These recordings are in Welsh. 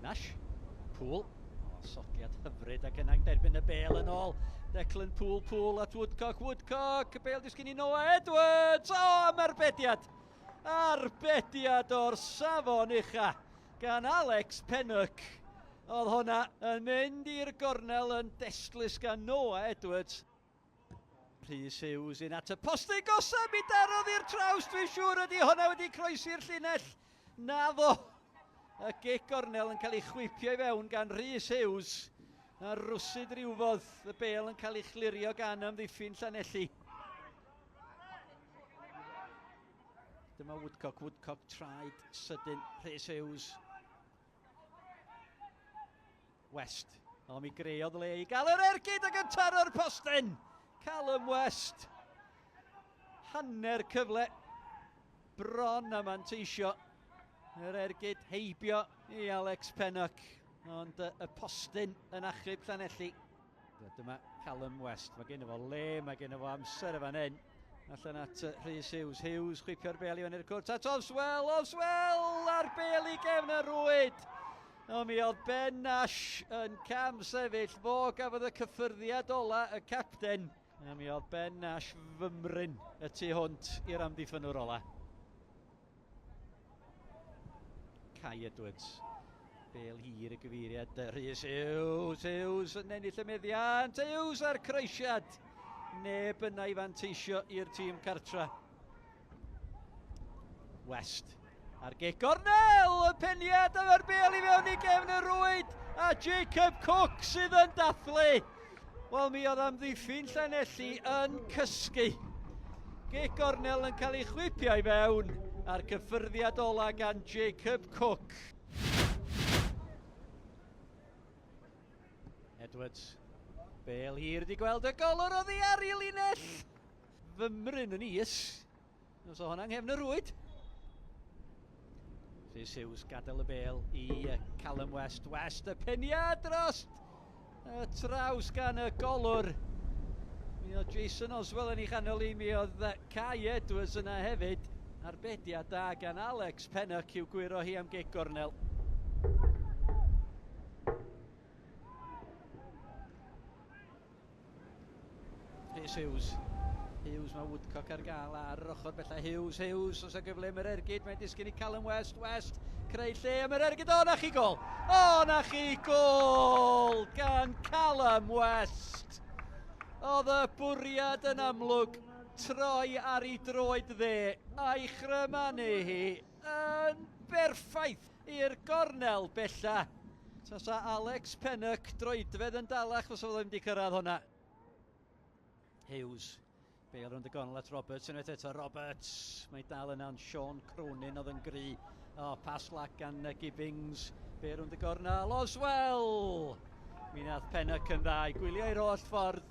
Nash. Poole. O, sodliad hyfryd ac yna'n derbyn y bel yn ôl. Declan Poole, Poole at Woodcock, Woodcock, y bel disgyn i Noah Edwards. O, am arbediad! Arbediad o'r safon ucha gan Alex Pennock. Oedd hwnna yn mynd i'r gornel yn destlus gan Noah Edwards. Rhys Hughes un at y postyn gosa, mi darodd i'r traws, dwi'n siŵr ydy hwnna wedi croesi'r llinell. Naddo! Y gic gornel yn cael ei chwipio i fewn gan Rhys Hughes. A rwsyd rywfodd y bel yn cael ei chlirio gan amddiffyn Llanelli. Dyma Woodcock, Woodcock traed sydyn Rhys Hughes. West. O, mi greodd le i gael yr ergyd ac yn taro'r postyn. Callum West. Hanner cyfle. Bron a manteisio. Yr ergyd heibio i Alex Pennock. Ond y postyn yn achub Llanelli. Dyma Callum West. Mae gen fo le, mae gen fo amser y fan hyn. Allan at Rhys Hughes. Hughes chwipio'r bel i fyny'r cwrt at Oswell. Oswell a'r bel i gefn y rwyd. O, mi oedd Ben Nash yn cam sefyll. Fo gafodd y cyffyrddiad ola, y capten. A mi oedd Ben Nash fymryn y tu hwnt i'r amddiffynwr ola. Kai Edwards. Bel hir y gyfeiriad. Rhys Hughes, Hughes yn ennill y meddiant. Hughes a'r croesiad. Neb yna i fanteisio i'r tîm cartra. West. A'r gic gornel, y peniad efo'r bel i fewn i gefn y rwyd. A Jacob Cook sydd yn dathlu. Wel, mi oedd amddiffyn Llanelli yn cysgu. Gic gornel yn cael ei chwipio i fewn a'r cyffyrddiad ola gan Jacob Cook. Edwards. Bel hir wedi gweld y golwr oddi ar ei linell. Fymryn yn is. Os o hwnna'n nghefn y rwyd. Rhys Hughes gadael y bel i Callum West. West y peniad dros y traws gan y golwr. Mi oedd Jason Oswell yn ei chanol i, mi oedd Kai Edwards yna hefyd. Arbediad da gan Alex Pennock i'w gwyro hi am gic gornel. Rhys Hughes. Hughes, mae Woodcock ar gael ar yr ochr bellaf. Hughes, Hughes, os y gyfle am yr ergyd, mae'n disgyn i Callum West, West, creu lle am yr ergyd, o na chi gol! O na chi gol gan Callum West! Oedd y bwriad yn amlwg, troi ar ei droed dde a'i chrymanu hi yn berffaith i'r gornel bella. Tasa Alex Pennock droedfedd yn dalach fysa fo ddim wedi cyrraedd hwnna. Hughes. Bale rownd y gornel at Roberts unwaith eto. Roberts! Mae dal yna ond Sean Cronin oedd yn gry. O, pas lag gan Gibbings. Bale rownd y gornel. Oswell! Mi nath Pennock yn dda i gwylio i'r holl ffordd.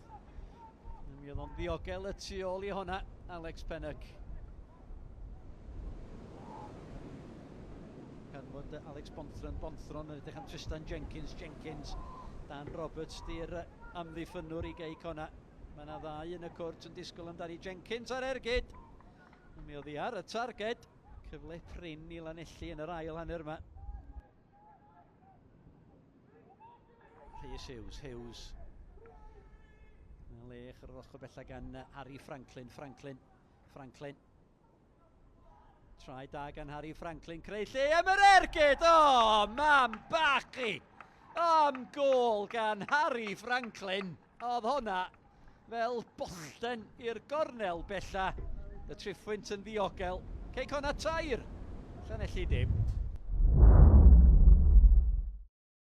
Mi oedd o'n ddiogel y tu ôl i hwnna, Alex Pennock. Canfod Alex Bonthron, Bonthron yn edrych am Tristan Jenkins, Jenkins, Dan Roberts di'r amddiffynnwr i gei cona. Mae yna ddau yn y cwrt yn disgwyl amdani Jenkins ar ergyd. Mi oedd hi ar y targed. Cyfle prin i Lanelli yn yr ail hanner yma. Rhys Hughes, Hughes. Mae lech ar yr ochr bella gan Harry Franklin, Franklin. Franklin. Trai da gan Harry Franklin. Creu lle am yr ergyd! O, oh, mam bach i! Am gol gan Harry Franklin. Oedd hwnna fel bollten i'r gornel bella. Y triphwynt yn ddiogel. Cei Connah tair. Llanelli dim.